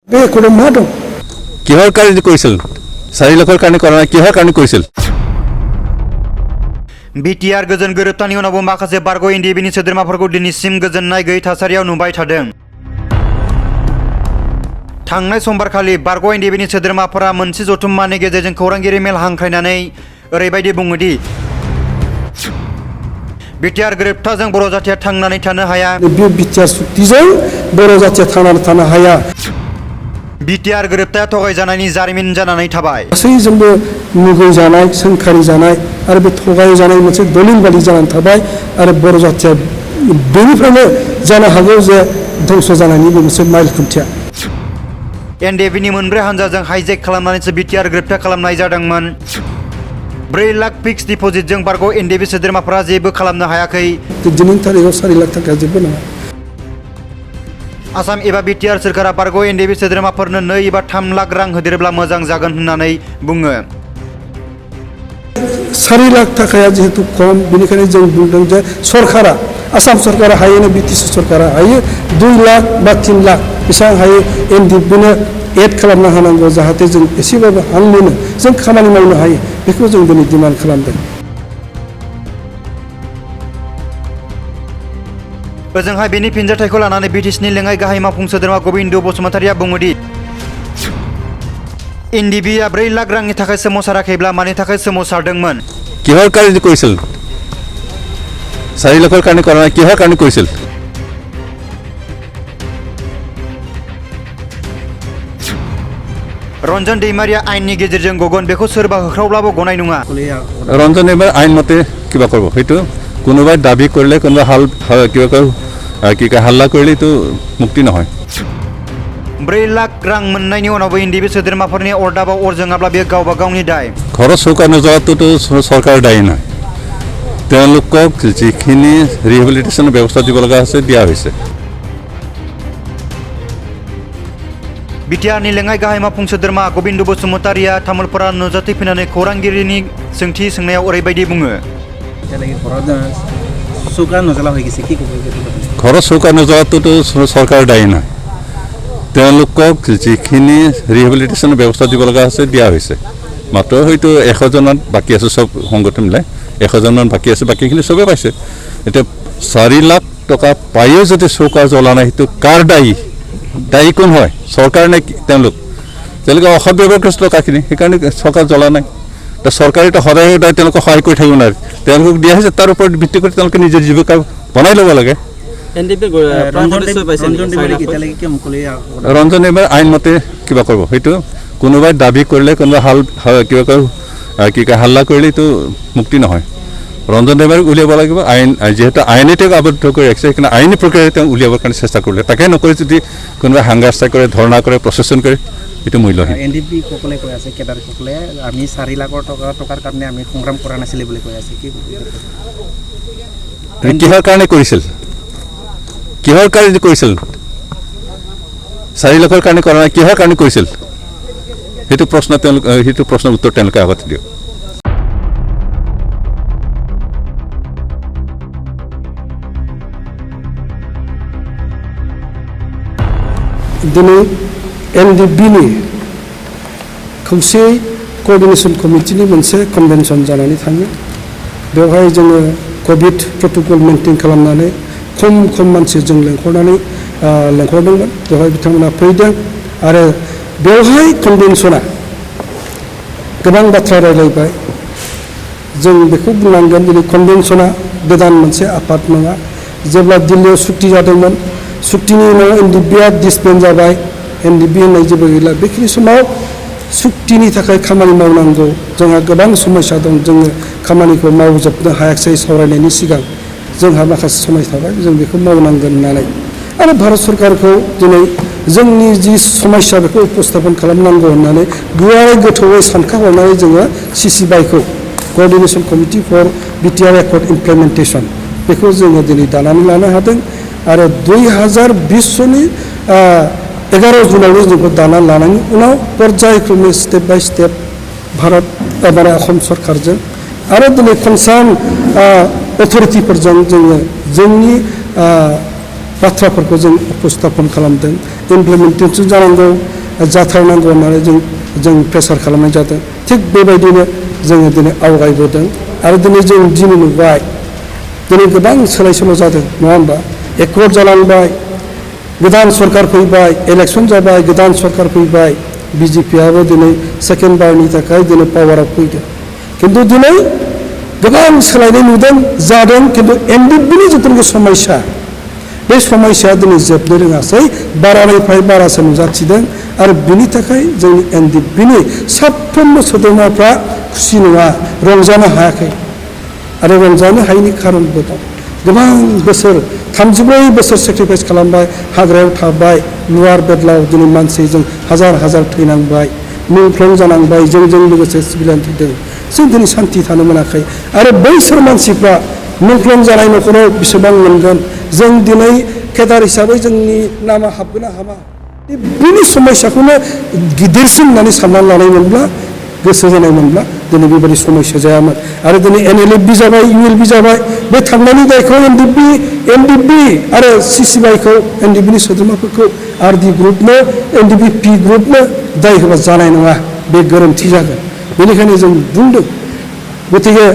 কিহৰ কাৰণে কৰিছিল 4 লাখৰ কাৰণে কৰা নাই কিহৰ কাৰণে কৰিছিল बिटिआर गोजोन गोरोबथानि उनावबो माखासे बारग' एनडिएबिनि सोद्रोमाफोरखौ दिनैसिम गोजोननाय गैयै थासारियाव नुबाय थादों। थांनाय समबारखालि बारग' एनडिएबिनि सोद्रोमाफोरा मोनसे जथुम्मानि गेजेरजों खौरांगिरि मेल हांख्रायनानै ओरैबायदि बुङोदि बिटिआर गोरोबथाजों बर' जाथिया थांनानै थानो हाया। बिटिआर सुक्तिजों बर' जाथिया थांनानै थानो हाया। बिटिआर गोरोबथाया थगायजानायनि जारिमिन जानानै थाबाय। गासैजोंबो मुगैजानाय सोंखारि जानाय आरो बे थगायजानाय मोनसे दलिल बादि जानानै थाबाय आरो बर' जाथिया बेनिफ्रायनो जानो हागौ जे ध्वंस जानायनिबो मोनसे माइल खुन्थिया। एनडिएबिनि मोनब्रै हानजाजों हाइजेक खालामनानैसो बिटिआर गोरोबथा खालामनाय जादोंमोन। 4 लाख फिक्स डिपजिटजों बारग' एनडिएबि सोद्रोमाफोरा जेबो खालामनो हायाखै। दिनैनि थारिखआव 4 लाख थाखा जेबो नङा। आसाम एबा बिटिआर सोरखारा बारग' एनडिएबि सोद्रोमाफोरनो 2 एबा 3 लाख रां होदेरोब्ला मोजां जागोन होननानै बुङो। 4 लाख थाखाया जिहेतु खम बेनिखायनो जों बुंदों जे सरकारा आसाम सरकारा हायो बिटिसि सरकारा हायो 2 लाख बा 3 लाख बेसेबां हायो एनडिएबिनो एड खालामना होनांगौ जाहाथे जों एसेबाबो हां मोनो जों खामानि मावनो हायो बेखौ जों दिनै डिमान्ड खालामदों। ओजोंहाय बेनि फिनजाथायखौ लानानै बिटिसिनि लेङाइ गाहाय मावफुं सोद्रोमा गबिन्द बसुमतारिया बुङोदि एनडिएबिआ 4 लाख रांनि थाखाय सोमावसाराखैब्ला मानि थाखाय सोमावसारदोंमोन। কিহৰ কাৰণে কৰিছিল 4 লাখৰ কাৰণে কৰা নাই কিহৰ কাৰণে কৰিছিল रन्जन दैमारिया आयेननि गेजेरजों गगन बेखौ सोरबा होख्रावब्लाबो गनाय नङा। ৰঞ্জন दैमाৰী আইন মতে কিবা কৰিব সেইটো কোনোবাই দাবী কৰিলে কোনোবা কিবা কয় হাল্লা কৰিলে তো মুক্তি নহয়। 4 लाख रां मोननायनि उनावबो एनडिएबि सोद्रोमाफोरनि अरदाबाव अर जोङाब्ला बेयो गावबा गावनि दाय। খৰচ চৌকা নোযোৱাটোতো চৰকাৰৰ দায়ী নহয় তেওঁলোকক যিখিনি ৰিহেবিলিটেশ্যনৰ ব্যৱস্থা দিব লগা আছে দিয়া হৈছে। बिटिआरनि लेङाइ गाहाय मावफुं सोद्रोमा गबिन्द बसुमतारिया तामुलपुरा नुजाथि फैनानै खौरांगिरिनि सोंथि सोंनायाव ओरैबायदि बुङो। খৰচ চৌকা নোযোৱাটোতো চৰকাৰৰ দায়ী নহয় তেওঁলোকক যিখিনি ৰিহেবিলিটেশ্যনৰ ব্যৱস্থা দিব লগা আছে দিয়া হৈছে মাত্ৰ হয়তো 100জনত বাকী আছে চব সংগঠন মিলাই 100জনমান বাকী আছে বাকীখিনি চবেই পাইছে। এতিয়া 4 লাখ টকা পায়ো যদি চৌকা জ্বলা নাই সেইটো কাৰ দায়ী কোন হয় চৰকাৰ নে তেওঁলোকে অসৎব্যৱহাৰগ্ৰস্ত টকাখিনি সেইকাৰণে চৰকাৰ জ্বলা নাই। তো চৰকাৰেতো সদায় সদায় তেওঁলোকক সহায় কৰি থাকিব নোৱাৰে তেওঁলোকক দিয়া হৈছে তাৰ ওপৰত ভিত্তি কৰি তেওঁলোকে নিজৰ জীৱিকা বনাই ল'ব লাগে। ৰঞ্জন दैमाৰী আইন মতে কিবা কৰিব সেইটো কোনোবাই দাবী কৰিলে কোনোবাই কিবা কয় হাল্লা কৰিলেতো মুক্তি নহয়। ৰঞ্জন दैमाৰীক উলিয়াব লাগিব আইন যিহেতু আইনে তেওঁক আবদ্ধ কৰি ৰাখিছে সেইকাৰণে আইনী প্ৰক্ৰিয়াৰে তেওঁক উলিয়াবৰ কাৰণে চেষ্টা কৰিলে তাকে নকৰি যদি কোনোবাই হাংগাৰ ষ্ট্ৰাইক কৰে ধৰ্ণা কৰে প্ৰচেছন কৰে এইটো মূল্যহীন। এনডিএবি সকলে কৈ আছে কেডাৰসকলে আমি 4 লাখৰ টকাৰ কাৰণে আমি সংগ্ৰাম কৰা নাছিলে বুলি কৈ আছে কিহৰ কাৰণে কৰিছিল 4 লাখৰ কাৰণে কৰা নাই কিহৰ কাৰণে কৰিছিল সেইটো প্ৰশ্নৰ উত্তৰ তেওঁলোকে আগতে দিয়ক। दिनै एनडिएबिनि खौसे कोअर्डिनेशन कमिटिनि मोनसे कन्भेनसन जानानै थाङो बेवहाय जोङो कभिड प्रटोकल मेनटेन खालामनानै खम मानसि जों लेंहरदोंमोन बेवहाय बिथांमोना फैदों आरो बेवहाय कन्भेनसना गोबां बाथ्रा रायलायबाय जों बेखौ बुंनांगोन दिनै कन्भेनसना गोदान मोनसे आफाद नङा जेब्ला दिल्लीयाव सुक्ति जादोंमोन सुक्तिनि उनाव एनडिएबिआ डिसबेन्ड जाबाय एनडिएबि होननाय जेबो गैला बेखिनि समाव सुक्तिनि थाखाय खामानि मावनांगौ जोंहा गोबां समस्या दं जोङो खामानिखौ मावजोबनो हायाखै सावरायनायनि सिगां जोंहा माखासे समस्या थाबाय जों बेखौ मावनांगोन होननानै आरो भारत सरकारखौ दिनै जोंनि जि समस्या बेखौ उपस्थापन खालामनांगौ होननानै गुवारै गोथौयै सानखाहरनानै जोङो CCBIखौ coordination committee for BTR accord implementation बेखौ जोङो दिनै दानानै लानो हादों आरो 2020 सननि 11 जुनावनो जोंखौ दाना लानायनि उनाव पर्यायक्रमे step by step Bharat Assam सरकारजों आरो दिनै कनसार्न अथरिटिफोरजों जोङो जोंनि बाथ्राफोरखौ जों उपस्थापन खालामदों इमप्लिमेन्टेसन जानांगौ जाथारनांगौ होननानै जों प्रेसार खालामनाय जादों थिग बेबायदिनो जोङो दिनै आवगायबोदों आरो दिनै जों दिनै नुबाय दिनै गोबां सोलाय सोल' जादों नङा होमबा एकर्ड जालांबाय गोदान सरकार फैबाय इलेक्सन जाबाय गोदान सरकार फैबाय बिजेपिआबो दिनै सेकेन्ड बारनि थाखाय दिनै पावाराव फैदों खिन्थु दिनै गोबां सोलायनाय नुदों जादों खिन्थु एनडिपिनि जिथुनाखि समस्या बे समस्याया दिनै जोबनो रोङासै बारानिफ्राय बारासो नुजाथिदों आरो बिनि थाखाय जोंनि एनडिपिनि साफ्रोमबो सोद्रोमाफ्रा खुसि नङा रंजानो हायाखै आरो रंजानो हायैनि खारनबो दं गोबां बोसोर 34 बोसोर सेक्रिफाइस खालामबाय हाग्रायाव थाबाय लुवार बेदलाव दिनै मानसिजों हाजार हाजार थैनांबाय मुंख्लं जानांबाय जोंजों लोगोसे सिभिलियान थैदों जों दिनै सान्थि थानो मोनाखै आरो बैसोर मानसिफ्रा मुंख्लं जानाय न'खराव बेसेबां मोनगोन जों दिनै केदार हिसाबै जोंनि नामा हाबगोन ना हाबा बिनि समस्याखौनो गिदिरसिन होननानै साननानै लानायमोनब्ला गोसो होनायमोनब्ला दिनै बेबायदि समस्या जायामोन आरो दिनै एनएलएफबि जाबाय इउएलबि जाबाय बे थांनायनि दायखौ एनडिपि आरो सिसिबाइखौ एनडिपिनि सोद्रोमाफोरखौ आरडि ग्रुपनो एनडिपि पि ग्रुपनो दाय होबा जानाय नङा बे गोरोन्थि जागोन बेनिखायनो जों बुंदों गतिके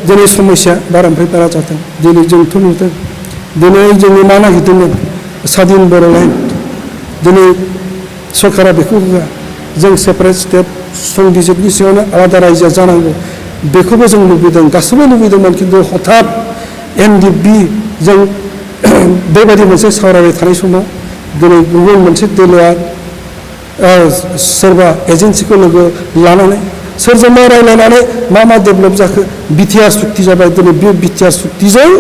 दिनै समस्या बारानिफ्राय बारा जादों दिनै जोंथ' नुदों दिनै जोङो मा नागिरदोंमोन स्वाधीन बर'लेण्ड दिनै सरकारा बेखौ होआ जों सेपारेट स्टेट संबिजितनि सिङावनो आलादा रायजोआ जानांगौ बेखौबो जों लुबैदों गासैबो लुबैदोंमोन खिन्थु हठात एनडिपि जों बेबायदि मोनसे सावरायबाय थानाय समाव दिनै गुबुन मोनसे दोलोआ सोरबा एजेन्सिखौ लोगो लानानै सोरजोंबा रायलायनानै मा डेभेलप जाखो बिटिआर सुक्ति जाबाय दिनै बे बिटिआर सुक्तिजों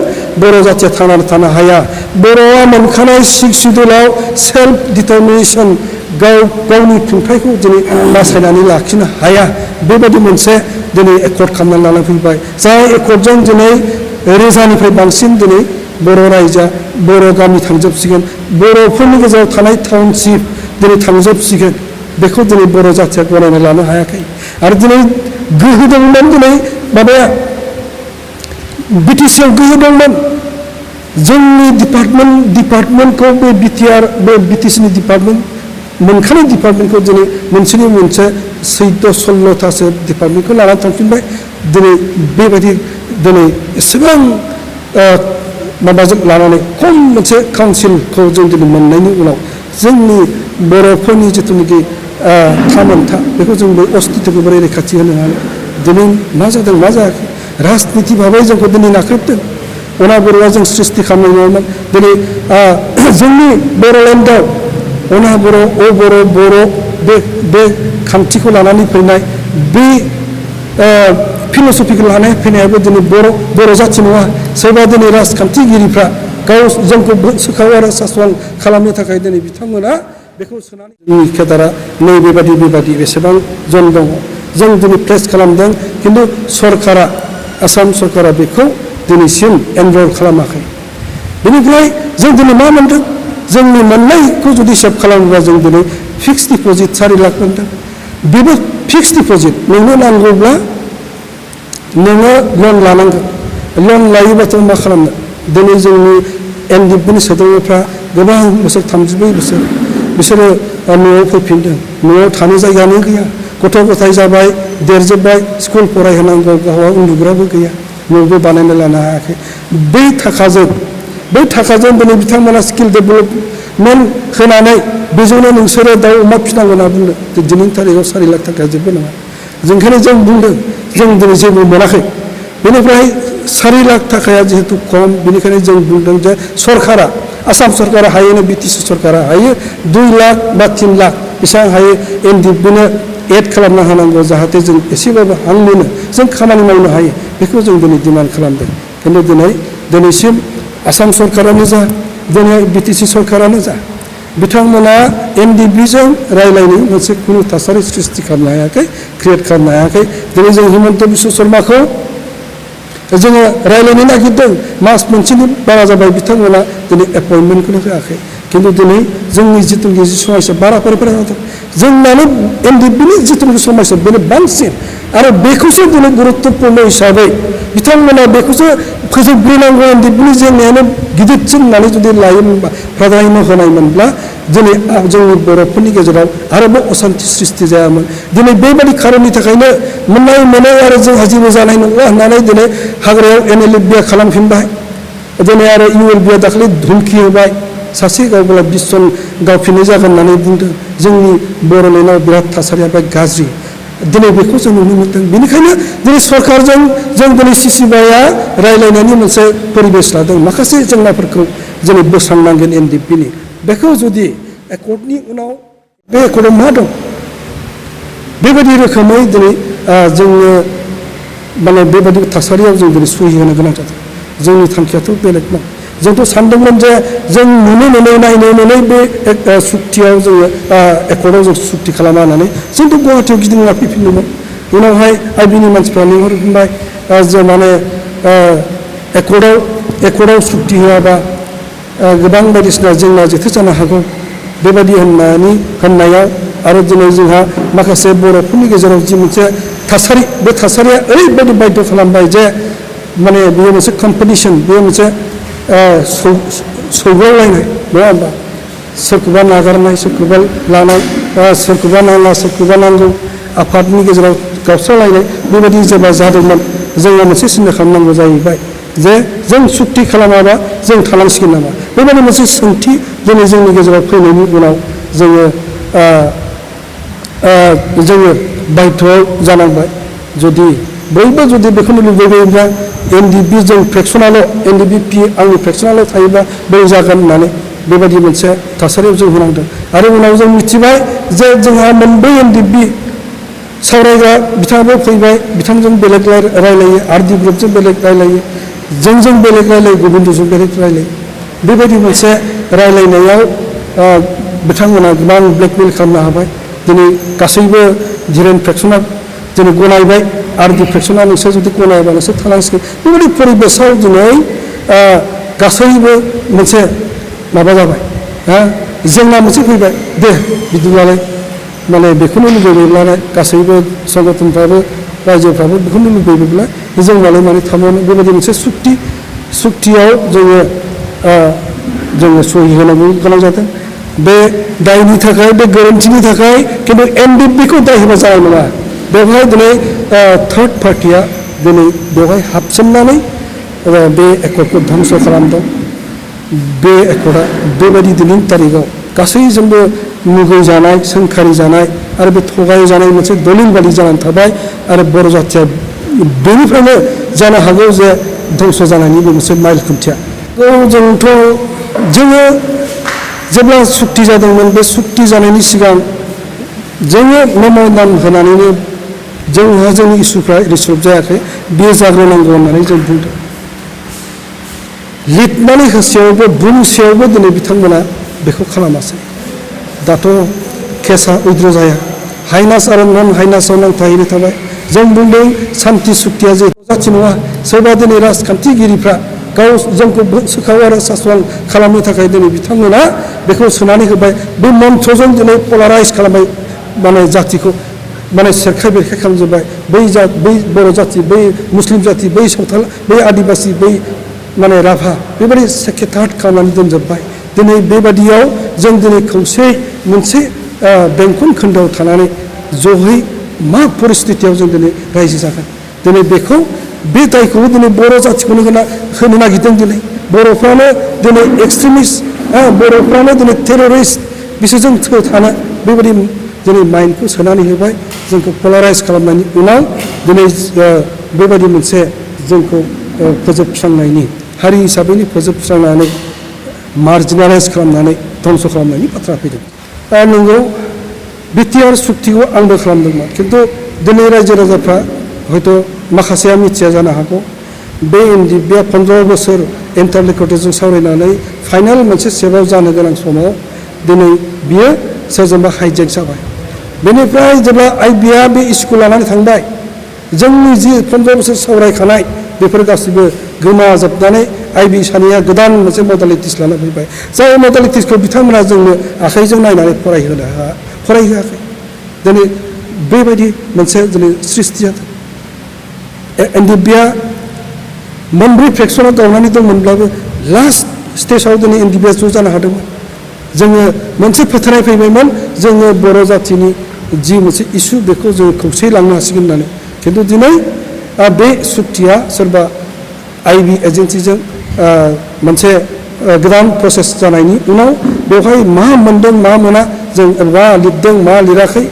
बर' जाथिया थांनानै थानो हाया बर'आ मोनखानाय 6 शिड्युलाव सेल्फ डिटारमिनेसन गावनि खुंथायखौ दिनै बासायनानै लाखिनो हाया बेबायदि मोनसे दिनै एकर्ड खालामनानै लानानै फैबाय जाय एकर्डजों दिनै रोजानिफ्राय बांसिन दिनै बर' रायजोआ बर' गामि थांजोबसिगोन बर'फोरनि गेजेराव थानाय टाउनशिप दिनै थांजोबसिगोन बेखौ दिनै बर' जाथिया गनायना लानो हायाखै आरो दिनै गोहो दंमोन दिनै माबाया बिटिसिआव गोहो दंमोन जोंनि डिपार्टमेन्टखौ बे बिटिआर बे बिटिसिनि डिपार्टमेन्ट मोनखानाय डिपार्टमेन्टखौ दिनै मोनसेनि मोनसे 14-16थासो डिपार्टमेन्टखौ लानानै थांफिनबाय दिनै बेबायदि दिनै एसेबां माबाजों लानानै खम मोनसे काउन्सिलखौ जों दिनै मोननायनि उनाव जोंनि बर'फोरनि जिथुनाखि थामोनथा बेखौ जों बे अस्तित्वखौ बोरै रैखाथि होनो हानो दिनै मा जादों मा जायाखै राजनिति भाबै जोंखौ दिनै नाख्रेबदों अना बर'आ जों सृष्टि खालामनाय नङामोन दिनै जोंनि बर'लेण्डआव अना बर' बर' बे खान्थिखौ लानानै फैनाय बे फिलसफिखौ लानानै फैनायाबो दिनै बर' जाथि नङा सोरबा दिनै राजखान्थिगिरिफ्रा गाव जोंखौ सोखाव आरो सासन खालामनो थाखाय दिनै बिथांमोना बेखौ सोनानै जोंनि केदारा बेबायदि बेसेबां जन दङ जों दिनै प्लेस खालामदों खिन्थु सरकारा आसाम सरकारा बेखौ दिनैसिम एनरल खालामाखै बेनिफ्राय जों दिनै मा मोनदों जोंनि मोननायखौ जुदि सेभ खालामोबा जों दिनै फिक्स डिप'जिट 4 लाख मोनदों बेबो फिक्स डिप'जिट नोंनो नांगौब्ला नोङो लन लानांगोन लन लायोबाथ' मा खालामनो दिनै जोंनि एनडिपिनि सोद्रोमाफ्रा गोबां बोसोर 34 बोसोर बिसोरो न'आव फैफिनदों न'आव थानो जायगायानो गैया गथ' गथाय जाबाय देरजोब्बाय स्कुल फरायहोनांगौ गावहा उन्दुग्राबो गैया न'बो बानायना लानो हायाखै बै थाखाजों दिनै बिथांमोना स्किल डेभेलपमेन्ट होनानै बेजोंनो नोंसोरो दाउ अमा फिनांगौ होनना बुंदों दिनैनि थारिखआव 4 लाख थाखाया जेबो नङा जोंखायनो जों बुंदों जों दिनै जेबो मोनाखै बेनिफ्राय 4 लाख थाखाया जिहेतु खम बेनिखायनो जों बुंदों जे सरकारा आसाम सरकारा हायोनो बिटिसि सरकारा हायो 2 लाख बा 3 लाख बेसेबां हायो एनडिपिनो एड खालामना होनांगौ जाहाथे जों एसेबाबो हां मोनो जों खामानि मावनो हायो बेखौ जों दिनै डिमान्ड खालामदों खिन्थु दिनैसिम आसाम सरकारानो जा दिनै बिटिसि सरकारानो जा बिथांमोना एनडिपिजों रायलायनो मोनसे खुनु थासारि सृष्टि खालामनो हायाखै क्रिएट खालामनो हायाखै दिनै जों हिमन्त बिश्व शर्माखौ जोङो रायलायनो नागिरदों मास मोनसेनि बारा जाबाय बिथांमोना दिनै एपइन्टमेन्टखौनो होआखै खिन्थु दिनै जोंनि जिथुनाखि समस्या बाराफारि जादों जोंनानो एनडिपिनि जिथुनाखि समस्या बेनो बांसिन आरो बेखौसो दिनै गुरुत्वपूर्ण हिसाबै बिथांमोना बेखौसो फोजोबग्रोनांगौ एनडिपिनि जेंनायानो गिदिरसिन होननानै जुदि लायोमोनबा प्राधान्य होनायमोनब्ला दिनै जोंनि बर'फोरनि गेजेराव आरोबाव असान्ति सृष्टि जायामोन दिनै बेबायदि खारननि थाखायनो मोननाय आरो जोंहा जेबो जानाय नङा होननानै दिनै हाग्रायाव NLF खालामफिनबाय दिनै आरो ULB दाखालि धुमखि होबाय सासे गावब्ला 20 जन गावफिननाय जागोन होननानै बुंदों जोंनि बर'लेण्डआव बिराद थासारिया बे गाज्रि दिनै बेखौ जों नुनो मोनदों बेनिखायनो दिनै सरकारजों जों दिनै CCBIआ रायलायनायनि मोनसे परिबेस लादों माखासे जेंनाफोरखौ जों बोस्रांनांगोन NDPनि बेखौ जुदि एकर्डनि उनाव बे एकर्डआव मा दं बेबायदि रोखोमै दिनै जोङो माने बेबायदि थासारियाव जों दिनै सहि होनो गोनां जादों जोंनि थांखियाथ' बेलेगमोन जोंथ' सानदोंमोन जे जों नुनो मोनै नायनो मोनै बे सुक्तियाव जोङो एकर्डआव जों सुक्ति खालामा होननानै जोंथ' गुवाहाटियाव गिदिंना फैफिनदोंमोन उनावहाय आइबिनि मानसिफ्रा लिंहरफिनबाय जे माने एकर्डआव सुक्ति होआबा गोबां बायदिसिना जेंना जेथो जानो हागौ बेबायदि होननायाव आरो दिनै जोंहा माखासे बर'फोरनि गेजेराव जि मोनसे थासारि बे थासारिया ओरैबायदि बाध्य खालामबाय जे माने बेयो मोनसे कम्पिटिसन बेयो मोनसे सौग्रावलायनाय नङा होमबा सोरखौबा नागारनाय सोरखौबा लानाय सोरखौबा नाङा सोरखौबा नांगौ आफादनि गेजेराव गावस्रालायनाय बेबायदि जेब्ला जादोंमोन जोङो मोनसे सिन्था खालामनांगौ जाहैबाय जे जों सुक्ति खालामाबा जों थानांसिगोन नामा बेबायदि मोनसे सोंथि दिनै जोंनि गेजेराव फैनायनि उनाव जोङो बाध्यआव जानांबाय जुदि बयबो जुदि बेखौनो लुबैयोब्ला NDP जों फ्रेक्सनाल' NDP आंनि फ्रेक्सनाल' थायोब्ला बोरै जागोन होननानै बेबायदि मोनसे थासारियाव जों होनांदों आरो उनाव जों मिथिबाय जे जोंहा मोनब्रै NDP सावरायग्रा बिथाङाबो फैबाय बिथांजों बेलेग रायलायो RD ग्रुपजों बेलेग रायलायो जोंजों बेलेग रायलायो गुबुनजों बेलेग रायलायो बेबायदि मोनसे रायलायनायाव बिथांमोना गोबां ब्लेकमेल खालामनो हाबाय दिनै गासैबो धीरेन फ्रेक्सना दिनै गनायबाय RD फ्रेक्सना नोंसोर जुदि गनायबा नोंसोर थानांसिगोन बेबायदि परिबेसाव दिनै गासैबो मोनसे माबा जाबाय जेंना मोनसे फैबाय दे बिदिब्लालाय माने बेखौनो लुबैयोब्लालाय गासैबो संगठनफ्राबो रायजोफ्राबो बेखौनो लुबैयोब्ला जों माने थाबावनो बेबायदि मोनसे सुक्तियाव जोङो सहि होनांगौ गोनां जादों बे दायनि थाखाय बे गोरोन्थिनि थाखाय खिन्थु NDPखौ दाय होबा जानाय नङा बेवहाय दिनै थार्ड पार्टिया दिनै बेवहाय हाबसोमनानै बे एकर्डखौ धंस खालामदों बे एकर्डआ बेबायदि दिनैनि तारिखआव गासैजोंबो मुगैजानाय सोंखारि जानाय आरो बे थगायजानाय मोनसे दलिल बादि जानानै थाबाय आरो बर' जाथिया बेनिफ्रायनो जानो हागौ जे धंस जानायनि बे मोनसे माइल खुन्थिया जोङो जेब्ला सुक्ति जादोंमोन बे सुक्ति जानायनि सिगां जोङो मेम'रेन्डाम होनानैनो जोंहा जोंनि इसुफ्रा रिसल्भ जायाखै बे जाग्रोनांगौ होननानै जों बुंदों लिरनानै होसेयावबो बुंसेयावबो दिनै बिथांमोना बेखौ खालामासै दाथ' केसा उइद्र' जाया हाइनास आरो नन हाइनासाव नांथाहैनो थाबाय जों बुंदों सान्ति सुक्तिया जे जाथि नङा सोरबा दिनै राजखान्थिगिरिफ्रा गाव जोंखौ सोखाव आरो सासन खालामनो थाखाय दिनै बिथांमोना बेखौ सोनानै होबाय बे मन्त्रजों दिनै पलाराइज खालामबाय माने जाथिखौ माने सेरखाय बेरखाय खालामजोब्बाय बै बर' जाथि बै मुस्लिम जाथि बै सावथाल बै आदिबासि बै माने राभा बेबायदि सेकेटार्ट खालामनानै दोनजोब्बाय दिनै बेबादियाव जों दिनै खौसे मोनसे बेंखन खोन्दोआव थानानै जयै मा परिस्थितियाव जों दिनै रायजो जागोन दिनै बेखौ बे दायखौबो दिनै बर' जाथिखौनो होनो नागिरदों दिनै बर'फ्रानो दिनै एक्सट्रिमिस्ट बर'फ्रानो दिनै टेररिस्ट बिसोरजों थानो बेबायदि दिनै माइन्डखौ सोनानै होबाय जोंखौ पलाराइज खालामनायनि उनाव दिनै बेबायदि मोनसे जोंखौ फोजोबस्रांनायनि हारि हिसाबैनो फोजोबस्रांनानै मार्जिनालाइज खालामनानै धंस खालामनायनि बाथ्रा फैदों नंगौ बिटिआर सुक्तिखौ आंबो खालामदोंमोन खिन्थु दिनै रायजो राजाफ्रा हयथ' माखासेया मिथिया जानो हागौ बे NDPआ 15 बोसोर इन्टारलकुटरजों सावरायनानै फाइनाल मोनसे सेबाव जानो गोनां समाव दिनै बियो सोरजोंबा हाइजेक जाबाय बेनिफ्राय जेब्ला IBआ बे इस्युखौ लानानै थांबाय जोंनि जि 15 बोसोर सावरायखानाय बेफोर गासिबो गोमाजोबनानै IB सानैया गोदान मोनसे मडालिटिस लाना फैबाय जाय मडालिटिसखौ बिथांमोना जोंनो आखाइजों नायनानै फरायहोआखै दिनै बेबायदि मोनसे दिनै सृष्टि जादों NDPआ मोनब्रै फ्रेक्सनाव गावनानै दंमोनब्लाबो लास्ट स्टेजाव दिनै NDPआ ज' जानो हादोंमोन जोङो मोनसे फोथायनाय फैबायमोन जोङो बर' जाथिनि जि मोनसे इसु बेखौ जोङो खौसेयै लांनो हासिगोन होननानै खिन्थु दिनै बे सुक्तिया सोरबा आइबि एजेन्सिजों मोनसे गोदान प्रसेस जानायनि उनाव बेवहाय मा मोनदों मा मोना जों मा लिरदों मा लिराखै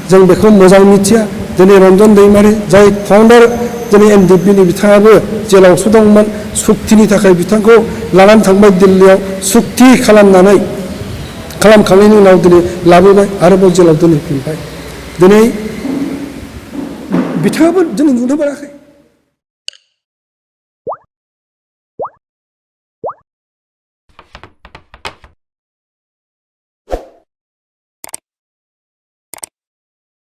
जों बेखौ मोजां मिथिया दिनै रन्जन दैमारि जाय फाउन्डार दिनै एनडिएफबिनि बिथाङाबो जेलावसो दंमोन सुक्तिनि थाखाय बिथांखौ लानानै थांबाय दिल्लीयाव सुक्ति खालामखांनायनि उनाव दिनै लाबोबाय आरोबाव जेलाव दोनहैफिनबाय दिनै बिथाङाबो दिनै नुनो मोनाखै